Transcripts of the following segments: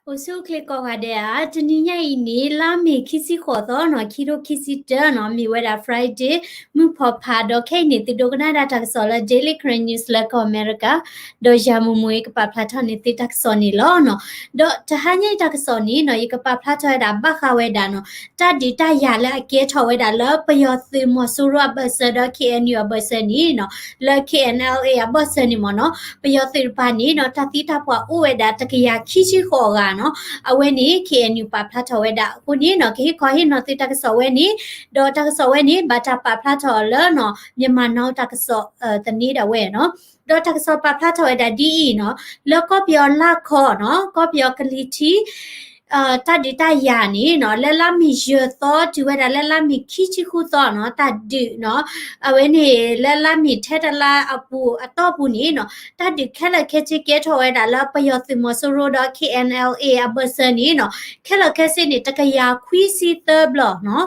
အိၣ်ဆူၣ်အိၣ်ချ့ကိးဂၤဒဲးဧါ, တနံၤညါအံၤန့ၣ် လါမ့ၤခံဆံဃိးသီနီၤ, ခံထိခံဆံတၢနီၤ, မ့ၢ်ဝဲဒၣ် Friday မုၢ်ဖီဖး, ဒီးခဲအံၤန့ၣ် သုဒိကနၣ်ဒၣ်တၢ်ကစီၣ်လၢ Daily Karen News လၢကီၢ်အမဲရကၤ, ဒီးယၤမူးမူး ယကပာ်ဖျါထီၣ်န့ၢ်သုတၢ်ကစီၣ်န့ၣ်လီၤနီၤ. ဒီးတဟါညါအံၤတၢ်ကစီၣ်န့ၣ်နီၤ, ယကပာ်ဖျါထီၣ်ဝဲဒၣ်ဘၣ်ဃးဝဲဒၣ်နီၤ, တၢ်ဒုးတၢ်ယၤလၢအကဲထီၣ်ဝဲဒၣ်လၢပယီၤသုးမီၤစိရိၤအဘၢၣ်စၢၤဒီး K N U အဘၢၣ်စၢၤန့ၣ်နီၤ, လၢ K N L A အဘၢၣ်စၢၤန့ၣ်မ့ၢ်နီၤ, ပယီၤသုးတပၤန့ၣ်နီၤ, တၢ်သံတၢ်ပှၢ်အိၣ်ဝဲဒၣ်တကယၤခံဆံဃိးဂၤနီၤ, အဝဲန့ၣ် K N U ပာ်ဖျါထီၣ်ဝဲဒၣ်အဃိန့ၣ်နီၤ, ကဟ့ၣ်ခီဟ့ၣ်နီၤသုတၢ်ကစီၣ်ဝဲန့ၣ်, ဒီးတၢ်ကစီၣ်ဝဲန့ၣ် ဘၣ်တၢ်ပာ်ဖျါထီၣ်အီၤလၢနီၤ, Myanmar Now တၢ်ကစီၣ်သန့ဒီးဝဲနီၤ. ဒီးတၢ်ကစီၣ်ပာ်ဖျါထီၣ်ဝဲဒၣ်ဒ်အံၤနီၤ, လၢကီၢ်ပယီၤလၢခီနီၤ, ကီၢ်ပယီၤကလံၤထံး တၢ်ဒုးတၢ်ယၤန့ၣ်နီၤ, လၢလါမ့ၤယဲၢ်သီတုၤဝဲဒၣ်လၢလါမ့ၤခံဆံဃုသီနီၤ, တၢ်ဒုးနီၤ, အဝဲန့ၣ်လၢလါမ့ၤထဲတလါအပူၤအတီၢ်ပူၤန့ၣ်နီၤ, တၢ်ဒုးခဲလၢာ်ခဲဆ့ကဲထီၣ်ဝဲဒၣ်လၢပယီၤသုးမီၤစိရိၤဒီး K N L A အဘၢၣ်စၢၤန့ၣ်နီၤ, ခဲလၢာ်ခဲဆ့န့ၣ် တကယၤခွံဆံသၢဘျီနီၤ.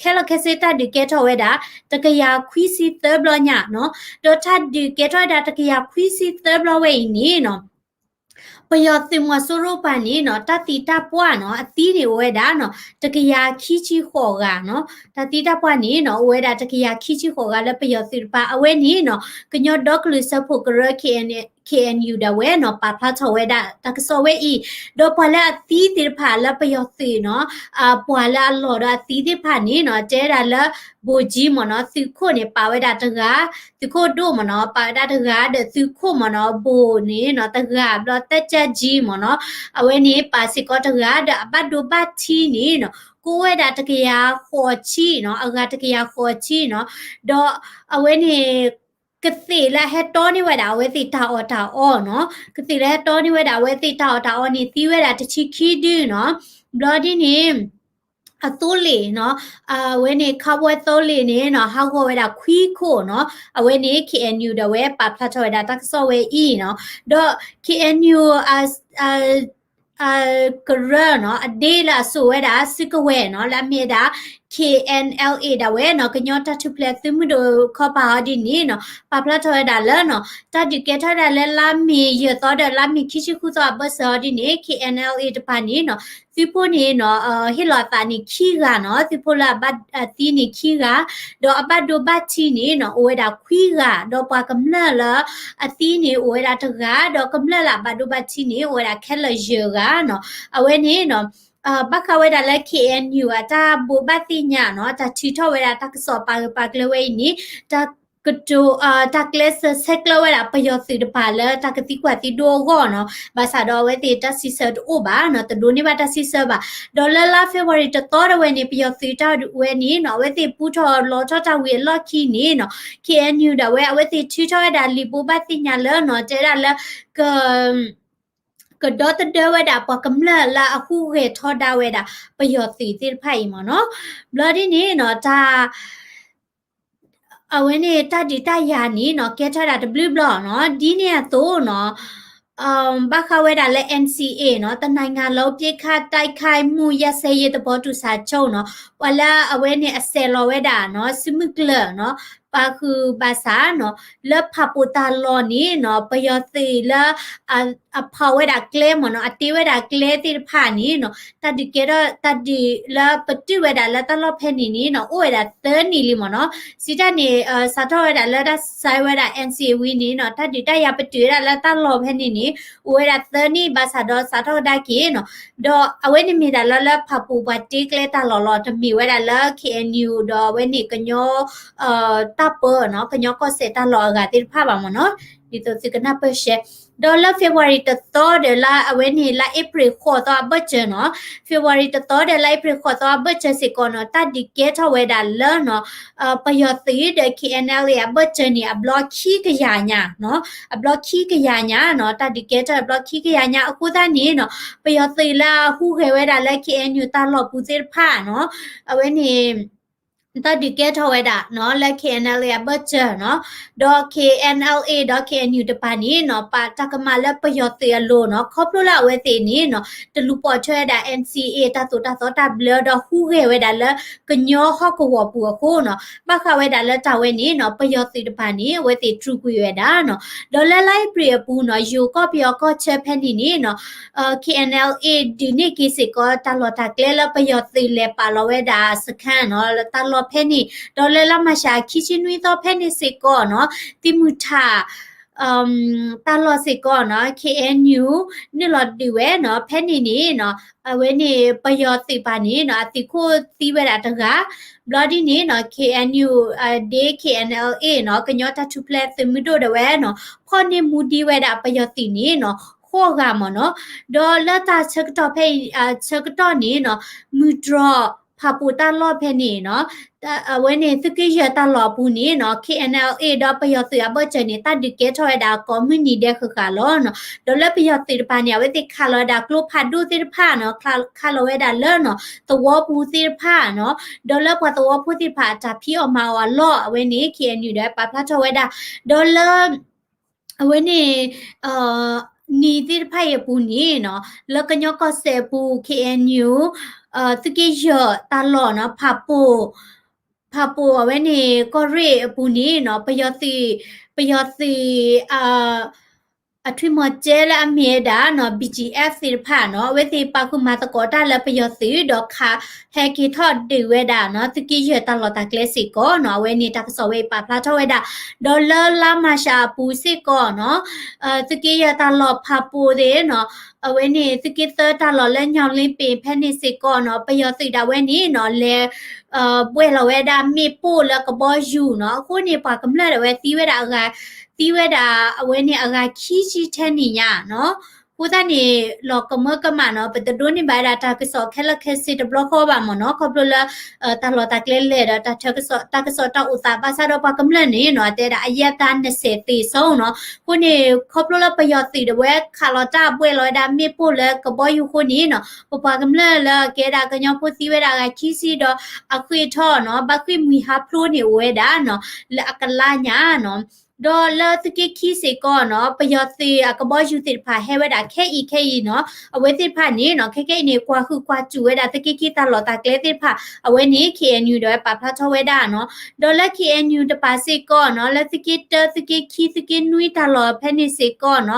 ခဲလၢာ်ခဲဆ့တၢ်ဒုးကဲထီၣ်ဝဲဒၣ် တကယၤခွံဆံသၢဘျီညါနီၤ, ဒီးတၢ်ဒုးကဲထီၣ်ဝဲဒၣ်တကယၤခွံဆံသၢဘျီဝဲအံၤန့ၣ်နီၤ, ပယီၤသုးမီၤစိရိၤပၤန့ၣ်နီၤ, တၢ်သံတၢ်ပှၢ်နီၤ, အသံန့ၣ်အိၣ်ဝဲဒၣ်နီၤ, တကယၤခံဆံဃိးဂၤနီၤ, တၢ်သံတၢ်ပှၢ်န့ၣ်နီၤ, အိၣ်ဝဲဒၣ်တကယၤခံဆံဃိးဂၤလၢပယီၤသုးတပၤ, အဝဲန့ၣ်နီၤ, ကညီဒီကလုာ်စၢဖှိၣ်ကရၢ K N K N U ဒၣ်ဝဲနီၤ, ပာ်ဖျါထီၣ်ဝဲဒၣ်တၢ်ကစီၣ်ဝဲအံၤ, ဒီးပှၤလၢအသံသ့ၣ်တဖၣ်လၢပယီၤသုးနီၤ, ပှၤလၢအလီၢ်ဒီးအသံသ့ၣ်တဖၣ်န့ၣ်နီၤ, တဲဒၣ်လၢ ဗိုလ်ကြီး မ့ၢ်နီၤ, သုးခိၣ်န့ၣ် ပာ်ဝဲဒၣ်တဂၤ, သုးခိၣ်ဒိၣ်မ့ၢ်နီၤ, ပာ်ဝဲဒၣ်တဂၤ, ဒီးသုးခိၣ်မ့ၢ်နီၤ, ဗိုလ်န့ၣ်နီၤ, တဂၤ, ဘျီ တပ်ကြပ်ကြီး မ့ၢ်နီၤ, အဝဲန့ၣ် ပာ်စ့ၢ်ကီးတဂၤ, ဒီးအဘၣ်ဒိဘၣ်ထံးန့ၣ်နီၤ, ကအိၣ်ဝဲဒၣ်တကယၤဃိးဆံနီၤ, အဂၤတကယၤဃိးဆံနီၤ, ဒီးအဝဲန့ၣ် ကသ့ၣ်လၢအဟဲတီန့ၢ်ဝဲဒၣ်အဝဲသ့ၣ်တၢ်အီၣ်တၢ်အီနီၤ, ကသ့ၣ်လၢဟဲတီန့ၢ်ဝဲဒၣ်အဝဲသ့ၣ်တၢ်အီၣ်တၢ်အီန့ၣ် သံဝဲဒၣ်တဆံခံဒုနီၤ, ဘျီဒ်န့ၣ် အသိလ့ၣ်နီၤ, အဝဲန့ၣ် ခးဝဲသိလ့ၣ်န့ၣ်နီၤ, ဟးဂီၤဝဲဒၣ်ခွံခိၣ်နီၤ, အဝဲန့ၣ် K N U ဒၣ်ဝဲပာ်ဖျါထီၣ်ဝဲဒၣ်တၢ်ကစီၣ်ဝဲအံၤနီၤ, ဒီး K N U အ ကရၢနီၤ, အဒ့လၢအစိာ်ဝဲဒၣ်စုကဝဲၤနီၤ, လၢအမ့ၢ်ဝဲဒၣ် K N L A ဒၣ်ဝဲနီၤ, ကညီတၢ်ထူၣ်ဖျဲးသုးမုၢ်ဒိၣ်ခီပၤအီၤဒ်န့ၣ်နီၤ, ပာ်ဖျါထီၣ်ဝဲဒၣ်လၢနီၤ, တၢ်ဒုးကဲထီၣ်ဝဲဒၣ်လၢလါမ့ၤယဲၢ်သီဒီးလါမ့ၤခံဆံဃုသီအဘၢၣ်စၢၤအီၤဒ်န့ၣ် K N L A တပၤန့ၣ်နီၤ, သုးဖိန့ၣ်နီၤ, ဟ့ၣ်လီၤအသးန့ၣ်ခံဂၤနီၤ, သုးဖိလၢအဘၣ်သံန့ၣ်ခံဂၤ, ဒီးအဘၣ်ဒိဘၣ်ထံးန့ၣ်နီၤ, အိၣ်ဝဲဒၣ်ခွံဂၤ, ဒီးပှၤကမျၢၢ်လၢအသံန့ၣ်အိၣ်ဝဲဒၣ်တဂၤ, ဒီးကမျၢၢ်လၢအဘၣ်ဒိဘၣ်ထံးန့ၣ် အိၣ်ဝဲဒၣ်ခဲလၢာ်ယဲၢ်ဂၤနီၤ, အဝဲန့ၣ်နီၤ, ဘၣ်ဃးဝဲဒၣ်လၢ K N U အတၢ်ဘိးဘၣ်သ့ၣ်ညါနီၤ, တၢ်ထုးထီၣ်ဝဲဒၣ်တၢ်ကစီၣ်ပာ်ဂၢၢ်ပာ်ကျၢၤဝဲအံၤန့ၣ်, တၢ်ကတိၤ, တၢ်ကျဲးစၢးဆဲးကျၢဝဲဒၣ်ပယီၤသုးတပၤလၢတၢ်ကသံကွၢ်သံဒိအဂီၢ်နီၤ, ဘၣ်ဆၣ်ဒီးအဝဲသ့ၣ်တၢ်စံးဆၢတအိၣ်ဘၣ်နီၤ, တဒိးန့ၢ်ဘၣ်တၢ်စံးဆၢဘၣ်. ဒီးလၢလါ February တသီဒၣ်ဝဲန့ၣ် ပယီၤသုးတၢ်ဝဲန့ၣ်နီၤ, အဝဲသ့ၣ်ပူထီၣ်လီၤထီၣ်တၢ်ဝံၤအလီၢ်ခံန့ၣ်နီၤ, K N U ဒၣ်ဝဲ အဝဲသ့ၣ်ထုးထီၣ်ဝဲဒၣ်လံာ်ဘိးဘၣ်သ့ၣ်ညါလၢနီၤ, တဲဒၣ်လၢ က ကဒီသဒၢဝဲဒၣ်ပှၤကမျၢၢ်လၢအဟူးဂဲၤထီဒါဝဲဒၣ်ပယီၤသုးသ့ၣ်တဖၣ်အံၤမ့ၢ်နီၤ. ဘျီဒ်န့ၣ်နီၤ, တၢ် အဝဲန့ၣ်တၢ်ဒုးတၢ်ယၤန့ၣ်နီၤ, ကဲထီၣ်ဒၣ်တဘျုးဘျီနီၤ, ဒ်န့ၣ်အသိးနီၤ, ဘၣ်ဃးဝဲဒၣ်လၢ N C A နီၤ, တနိုင်ငံလုံးပစ်ခတ်တိုက်ခိုက်မှုရပ်စဲရေးသဘောတူစာချုပ်နီၤ, ပှၤလၢအဝဲန့ၣ်အဆဲးလီၤဝဲဒၣ်နီၤ, စုမုၢ်ကျၢၤနီၤ, ပာ်ဃုာ်ဘၣ်ဆၣ်နီၤ, လၢဖၣ်ပူၤတၢ်လီၢ်န့ၣ်နီၤ, ပယီၤသုးလၢ အဖီၣ်ဝဲဒၣ်ကျဲမ့ၢ်နီၤ, အတ့ဝဲဒၣ်ကျဲသ့ၣ်တဖၣ်န့ၣ်နီၤ, တၢ်ဒုးကဲထီၣ်တၢ်ဒုးလၢပတုာ်ဝဲဒၣ်လၢတၢ်လီၢ်ဖဲန့ၣ်န့ၣ်နီၤ, အိၣ်ဝဲဒၣ်သၢနံၣ်လံမ့ၢ်နီၤ. စံးတၢ်န့ၣ် စးထီၣ်ဝဲဒၣ်လၢတၢ်ဆဲးဝဲဒၣ် N C A ဝံၤန့ၣ်နီၤ, တၢ်ဒုးတၢ်ယၤပတုာ်ဝဲဒၣ်လၢတၢ်လီၢ်ဖဲန့ၣ်န့ၣ် အိၣ်ဝဲဒၣ်သၢနံၣ် ဘၣ်ဆၣ်ဒီးစးထီၣ်ကဒါက့ၤနီၤ. ဒီးအဝဲန့ၣ်မ့ၢ်ဒၣ်လၢလၢဖၣ်ပူၤပှၤတ့ကျဲတၢ်လီၢ်လီၤ, တမ့ၢ်ဝဲဒၣ်လၢ K N U ဒီးအဝဲန့ၣ်ကညီ တၢ်ပၢနီၤ, ကညီကီၢ်စဲၣ်တၢ်လီၢ်အဂၤသ့ၣ်တဖၣ်ဘၣ်မ့ၢ်နီၤ, ဒ်သိးသုကနၢ်ပၢၢ်ရှဲ. ဒီးလၢ February တသီဒီးလၢအဝဲန့ၣ်လါ April ဃိးသီအဘၢၣ်စၢၤနီၤ, February တသီဒီးလါ April ဃိးသီအဘၢၣ်စၢၤစ့ၢ်ကီးနီၤ, တၢ်ဒုးကဲထီၣ်ဝဲဒၣ်လၢနီၤ, ပယီၤသုးဒီး K N L A အဘၢၣ်စၢၤန့ၣ် အဘျီခံကယၤညါနီၤ, အဘျီခံကယၤညါနီၤ, တၢ်ဒုးကဲထီၣ်အဘျီခံကယၤညါအဃိသတးန့ၣ်နီၤ, ပယီၤသုးလၢအဟူးဂဲၤဝဲဒၣ်လၢ K N U တၢ်လီၢ်ပူၤသ့ၣ်တဖၣ်နီၤ, အဝဲန့ၣ် တၢ်ဒုးကဲထီၣ်ဝဲဒၣ်နီၤ လၢ K N L A အဘၢၣ်စၢၤနီၤ, ဒီး K N L A ဒီး K N U တပၤန့ၣ်နီၤ ပာ်တၢ်ကမၣ်လၢပယီၤသုးအလိၤနီၤ, ခီဖျိလၢအဝဲသ့ၣ်န့ၣ်နီၤ တလူၤပိာ်ထွဲဝဲဒၣ် N C A တၢ်သိၣ်တၢ်သီတၢ်ဘျၢ ဒီးဟူးဂဲၤဝဲဒၣ်လၢကညီဟီၣ်ကဝီၤပူၤအဃိနီၤ, ဘၣ်ဃးဝဲဒၣ်လၢတၢ်ဝဲန့ၣ်နီၤ ပယီၤသုးတပၤန့ၣ် အဝဲသ့ၣ်တြူာ်ကွံာ်ဝဲဒၣ်နီၤ, ဒီးလၢလါအ့ဖြ့ၣ်အပူၤနီၤ ယိၤကီၢ်ပယီၤကီၢ်ဆၢဖဲန့ၣ်န့ၣ်နီၤ K N L A ဒုးန့ၢ်က့ၤစ့ၢ်ကီးတၢ်လီၢ်တၢ်ကျဲလၢပယီၤသုးလဲၤပာ်လီၤဝဲဒၣ်စခန်းနီၤ, တၢ်လီၢ်ဖဲန့ၣ်, ဒီးလၢလါမၢ်ၡးခံဆံနွံသီဖဲန့ၣ်စ့ၢ်ကီးနီၤ သံမုၢ်ထၣ် တၢ်လီၢ်စ့ၢ်ကီးနီၤ K N U နုာ်လီၤဒုးဝဲနီၤ, ဖဲန့ၣ်န့ၣ်နီၤ အဝဲန့ၣ်ပယီၤသုးတပၤန့ၣ်နီၤ အသုးခိၣ်သံဝဲဒၣ်တဂၤ, ဘျီဒ်န့ၣ်နီၤ K N U ဒ် K N L A နီၤ ကညီတၢ်ထူၣ်ဖျဲးသုးမုၢ်ဒိၣ်ဒၣ်ဝဲနီၤ ဖီၣ်န့ၢ်မူဒံးဝဲဒၣ်ပယီၤသုးန့ၣ်နီၤ ဃိးဂၤမ့ၢ်နီၤ, ဒီးလၢတၢ်ဆၢကတီၢ်ဖဲအံၤ ဆၢကတီၢ်န့ၣ်နီၤ မုၢ်တြီၢ်ဖၣ်ပိၣ်တၢ်လီၢ်ဖဲန့ၣ်နီၤ အဝဲန့ၣ်သုးက့ယဲၢ်တၢ်လီၢ်အပူၤန့ၣ်နီၤ K N L A ဒီးပယီၤသုးအဘၢၣ်စၢၤန့ၣ် တၢ်ဒုးကဲထီၣ်ဝဲဒၣ်ကိးမုၢ်နံၤဒဲးဃၣ်ဃၣ်လီၤနီၤ, ဒီးလၢပယီၤသုးတပၤန့ၣ် အဝဲသ့ၣ်ခးလီၤဝဲဒၣ်ကျိဖးဒိၣ်သ့ၣ်တဖၣ်နီၤ, ခးလီၤဝဲဒၣ်လၢနီၤ သဝီပူၤသ့ၣ်တဖၣ်နီၤ, ဒီးလၢပှၤသဝီဖိသ့ၣ်တဖၣ်အတၢ်ဖံးအီၣ်မၤအီၣ်အလီၢ် အဝဲန့ၣ် K N U ဒီးပာ်ဖျါထီၣ်ဝဲဒၣ်, ဒီးလၢ အဝဲန့ၣ် နံၤသ့ၣ်တဖၣ်အံၤအပူၤန့ၣ်နီၤ လၢကညီကီၢ်စဲၣ်အပူၤ K N U သုးက့ယဲၢ်တၢ်လီၢ်နီၤ ဖၣ်ပိၣ် ဖၣ်ပိၣ်အဝဲန့ၣ် ကီၢ်ရ့ၣ်အပူၤန့ၣ်နီၤ ပယီၤသုး ပယီၤသုး အထွံၣ်မီၤကဲလၢအမ့ၢ်ဝဲဒၣ်နီၤ B G F သ့ၣ်တဖၣ်နီၤ အဝဲသ့ၣ်ပာ်ဃုာ်မၤသကိးတၢ်လၢပယီၤသုး ဒီးခးဟဲက့ၤထီၣ်ဒုးဝဲဒၣ်နီၤ သုးက့ယဲၢ်တၢ်လီၢ်တၢ်ကျဲစ့ၢ်ကီးနီၤ အဝဲန့ၣ်တၢ်ကစီၣ်ဝဲအံၤပာ်ဖျါထီၣ်ဝဲဒၣ်, ဒီးလၢလါမၢ်ၡးအပူၤစ့ၢ်ကီးနီၤ သုးက့ယဲၢ်တၢ်လီၢ်ဖၣ်ပိၣ်သ့ၣ်နီၤ အဝဲန့ၣ် သုးက့သၢတၢ်လီၢ်လၢညီၣ်လ့ပ့ၤဖဲန့ၣ်စ့ၢ်ကီးနီၤ ပယီၤသုးဒၣ်ဝဲန့ၣ်နီၤ လဲၤ ဘှဲၣ်လီၤဝဲဒၣ်မ့ၣ်ပိၢ်လၢကဘီယူၤနီၤ အဃိန့ၣ် ပှၤကမျၢၢ်ဒၣ်ဝဲသံဝဲဒၣ်အဂၤ သံဝဲဒၣ်အဝဲန့ၣ်အဂၤခံဆံထဲန့ၣ်ညါနီၤ အဃိသတးန့ၣ် လီၤကမၢကမၣ်နီၤ ပတဒိးန့ၢ်ဘၣ်ဝဲဒၣ်တၢ်ကစီၣ်ခဲလၢာ်ခဲဆ့တဘျီဃီဘၣ်မ့ၢ်နီၤ ခီဖျိလၢ တၢ်လီၢ်တၢ်ကျဲလဲၣ်ဒီး တၢ်ကစီၣ်တၢ်အိၣ်သးဘၣ်ဆၣ်ဒီးပှၤကမျၢၢ်န့ၣ်နီၤ တဲဒၣ် အရပ်သားနှစ်ဆယ်သေဆုံး နီၤ အဃိန့ၣ် ခီဖျိလၢပယီၤသုးဒၣ်ဝဲခးလီၤတၢ်ဘှဲၣ်လီၤဝဲဒၣ်မ့ၣ်ပိၢ်လၢကဘီယူၤအဃိန့ၣ်နီၤ ပပှၤကမျၢၢ်လၢအကဲဒၣ်ကညီဖိသံဝဲဒၣ်အဂၤခံဆံဒီး အဃ့ၢ်ထီၣ်နီၤ ဘၣ်ဃ့ၢ်မှံဟးဖျိးန့ၣ်အိၣ်ဝဲဒၣ်နီၤ လၢအကလါညါနီၤ ဒီးလၢသုးက့ခံစ့ၢ်ကီးနီၤ ပယီၤသုးအကဘီယူၤသ့ၣ်တဖၣ်ဟဲဝဲဒၣ်ခဲအံၤခဲအံၤနီၤ အဝဲသ့ၣ်တဖၣ်န့ၣ်နီၤ ခဲခဲအံၤန့ၣ် ကွၢ်ဟုၣ်ကွၢ်စူၣ်ဝဲဒၣ်သုးက့ခံတၢ်လီၢ်တၢ်ကျဲသ့ၣ်တဖၣ် အဝဲန့ၣ် K N U ဒၣ်ဝဲပာ်ဖျါထီၣ်ဝဲဒၣ်နီၤ ဒီးလၢ K N U တပၤစ့ၢ်ကီးနီၤ လၢသုးက့တၢ သုးက့ခံ သုးက့နွံတၢ်လီၢ်ဖဲန့ၣ်စ့ၢ်ကီးနီၤ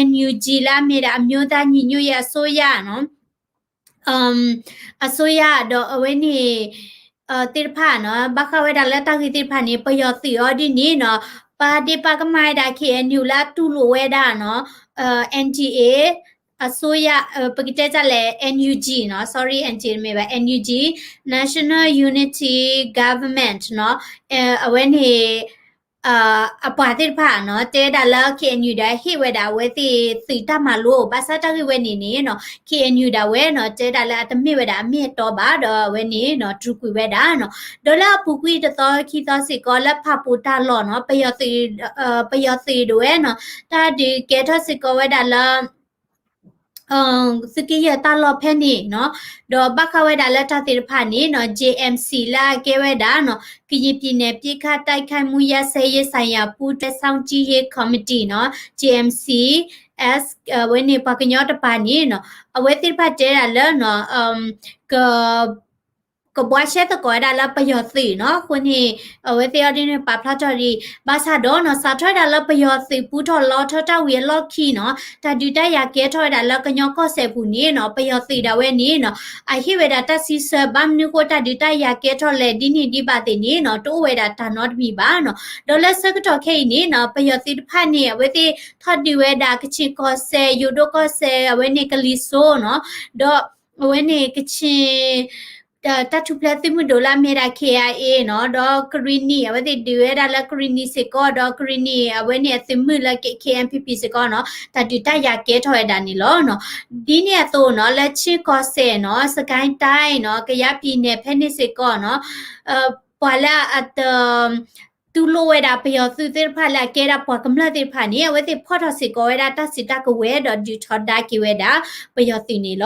N U G လၢအမ့ၢ်ဒၣ် အမျိုးသားညီညွတ်ရေးအစိုးရနီၤ အစိုးရဒီးအဝဲန့ၣ် သ့ၣ်တဖၣ်နီၤ ဘၣ်ဃးဝဲဒၣ်လၢတၢ်ဂ့ၢ်သ့ၣ်တဖၣ်န့ၣ် ပယီၤသုးအီၤဒ်န့ၣ်နီၤ ပာ်ဒ့ပာ်ကမၣ်ဝဲဒၣ် K N U လၢအတူၢ်လိာ်ဝဲဒၣ်နီၤ N D A အစိုးရ ပကတဲတၢ်လဲၣ် N U G နီၤ sorry N D A တမ့ၢ်ဘၣ် N U G National Unity Government နီၤ အဝဲန့ၣ် အပှၤသ့ၣ်တဖၣ်နီၤ တဲဒၣ်လၢ K N U ဒီးဟ့ၣ်ဝဲဒၣ်အဝဲသ့ၣ်သုးတၢ်မၤလိ ဘၣ်ဆၣ်တၢ်ဂ့ၢ်ဝဲန့ၣ်န့ၣ်နီၤ K N U ဒၣ်ဝဲနီၤ တဲဒၣ်လၢအတမ့ၢ်ဝဲဒၣ်အမ့ၢ်အတီဘၣ် ဒီးအဝဲန့ၣ်နီၤ တြူာ်ကွံာ်ဝဲဒၣ်နီၤ ဒီးလၢအပူၤကွံာ်တသီခံသီစ့ၢ်ကီးလၢဖၣ်ပူၤတၢ်လီၢ်နီၤ ပယီၤသုး ပယီၤသုးဒၣ်ဝဲနီၤ တၢ်ဒုးကဲထီၣ်စ့ၢ်ကီးဝဲဒၣ်လၢ သုးက့ယဲၢ်တၢ်လီၢ်ဖဲန့ၣ်နီၤ ဒီးဘၣ်ဃးဝဲဒၣ်လၢတၢ်သ့ၣ်တဖၣ်န့ၣ်နီၤ J M C လၢအကဲဝဲဒၣ်နီၤ ကရင်ပြည်နယ်ပစ်ခတ်တိုက်ခိုက်မှုရပ်စဲရေးဆိုင်ရာပူးတွဲစောင့်ကြည့်ရေးကော်မတီ နီၤ J M C S အဝဲန့ၣ်ပှၤကညီတပၤန့ၣ်နီၤ အဝဲသ့ၣ်တဖၣ်တဲဒၣ်လၢနီၤ က ကဘှါရှဲသကိးဝဲဒၣ်လၢပယီၤသုးနီၤ အဃိန့ၣ် အဝဲသ့ၣ်အီၤဒ်န့ၣ်ပာ်ဖျါထီၣ်ဒ် ဘၣ်ဆၣ်ဒီးနီၤ စးထီၣ်ဝဲဒၣ်လၢပယီၤသုးပူထီၣ်လီထီၣ်တၢ်ဝံၤအလီၢ်ခံနီၤ တၢ်ဒုးတၢ်ယၤကဲထီၣ်ဝဲဒၣ်လၢကညီကီၢ်စဲၣ်ပူၤန့ၣ်နီၤ ပယီၤသုးဒၣ်ဝဲန့ၣ်နီၤ အဟ့ၣ်ဝဲဒၣ်တၢ်စံးဆၢဘၣ်မနုၤဃိတၢ်ဒုးတၢ်ယၤကဲထီၣ်လဲၣ်ဒ်န့ၣ်ဒ်ဘၣ်သ့ၣ်န့ၣ်နီၤ တအိၣ်ဝဲဒၣ်တၢ်နီတမံၤဘၣ်နီၤ ဒီးလၢဆၢကတီၢ်ခဲအံၤန့ၣ်နီၤ ပယီၤသုးတဖၣ်န့ၣ် အဝဲသ့ၣ်ထီၣ်ဒုးဝဲဒၣ်ကချ့ၣ်ကီၢ်စဲၣ် ယိၤဒိၣ်ကီၢ်စဲၣ် အဝဲန့ၣ်ကလံၤစိးနီၤ ဒီး အဝဲန့ၣ်ကချ့ၣ် တၢ်ထူၣ်ဖျဲးသုးမုၢ်ဒိၣ်လၢအမ့ၢ်ဒၣ် K I A နီၤ ဒီးကရံၣ်နံၣ် အဝဲသ့ၣ်ဒုးဝဲဒၣ်လၢကရံၣ်နံၣ်စ့ၢ်ကီး ဒီးကရံၣ်နံၣ် အဝဲန့ၣ်အသုးမုၢ်လၢ K N P P စ့ၢ်ကီးနီၤ တၢ်ဒုးတၢ်ယၤကဲထီၣ်ဝဲဒၣ်န့ၣ်လီၤနီၤ ဒ်န့ၣ်အသိးနီၤ လၢကချ့ၣ်ကီၢ်စဲၣ်နီၤ စကဲတၢ်နီၤ ကယၤပံၤနဲၣ်ဖဲန့ၣ်စ့ၢ်ကီးနီၤ ပှၤလၢအတ တူၢ်လိာ်ဝဲဒၣ်ပယီၤသုးသ့ၣ်တဖၣ်လၢအကဲဒၣ်ပှၤကမျၢၢ်သ့ၣ်တဖၣ်န့ၣ် အဝဲသ့ၣ်ဖီၣ်ထီၣ်စ့ၢ်ကီးဝဲဒၣ်တၢ်စုတၢ်ကဝဲၤဒီးဒုးထီဒါက့ၤဝဲဒၣ်ပယီၤသုးန့ၣ်လီၤ.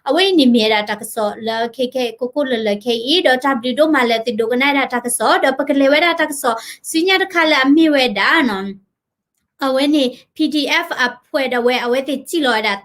အဝဲအံၤန့ၣ်မ့ၢ်ဝဲဒၣ်တၢ်ကစီၣ်လၢခဲခဲကိၢ်ကိၢ်လၢလၢခဲအံၤ ဒီးတၢ်ဘျုးဒိၣ်မးလၢသုဒိကနၣ်ဝဲဒၣ်တၢ်ကစီၣ် ဒီးပကလဲၤဝဲဒၣ်တၢ်ကစီၣ်ဆူညါတခါလၢအမ့ၢ်ဝဲဒၣ် အဝဲန့ၣ် PDF အဖှဲးဒီးဝဲ အဝဲသ့ၣ်စံၣ်လီၤဝဲဒၣ်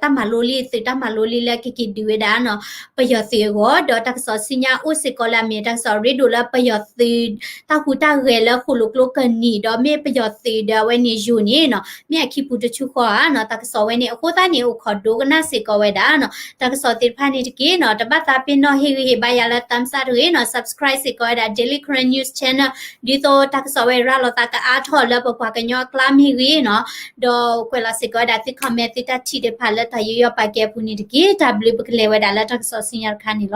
တၢ်မၤလိလံ သုးတၢ်မၤလိလံလၢကက့ၤဒုးဝဲဒၣ်နီၤ ပယီၤသုးအဂီၢ် ဒီးတၢ်ကစီၣ်ဆူညါအိၣ်စ့ၢ်ကီးလၢအမ့ၢ်တၢ်ကစီၣ်ရ့ဒိၣ်လၢပယီၤသုး တၢ်ဟူးတၢ်ဂဲၤလၢဃိၣ်လိာ်ကျိကနံၣ် ဒီးမ့ၢ်ပယီၤသုးဒီးအဝဲန့ၣ်ယိၤန့ၣ်နီၤ မ့ၢ်အခံပူၤတဆူဃီဧါနီၤ တၢ်ကစီၣ်ဝဲန့ၣ် အဃိသတးန့ၣ် အိၣ်ခိးဒိကနၣ်စ့ၢ်ကီးဝဲဒၣ်နီၤ တၢ်ကစီၣ်သ့ၣ်တဖၣ်န့ၣ်တက့ၢ်နီၤ တဘၣ်သးပ့ၤနီၣ်ဟ့ၣ်ဂံၢ်ဟ့ၣ်ဘါယၤလၢ thumbs up တဂ့ၤနီၤ subscribe စ့ၢ်ကီးဝဲဒၣ် Daily Karen News Channel ဒ်သိးတၢ်ကစီၣ်ဝဲရၤလီၤသးကအါထီၣ်လၢပပှၤကညီအကျါမ့ၢ်ဂ့ၤနီၤ ဒီးကွဲးလီၤစ့ၢ်ကီးဝဲဒၣ်သု comment သုတၢ်ထံၣ်သ့ၣ်တဖၣ်လၢတၢ်ယူးယီၣ်ပာ်ကဲအပူၤန့ၣ်တက့ၢ် တၢ်ဘျုး ပကလဲၤဝဲဒၣ်လၢတၢ်ကစီၣ်ဆူညါတခါန့ၣ်လီၤ.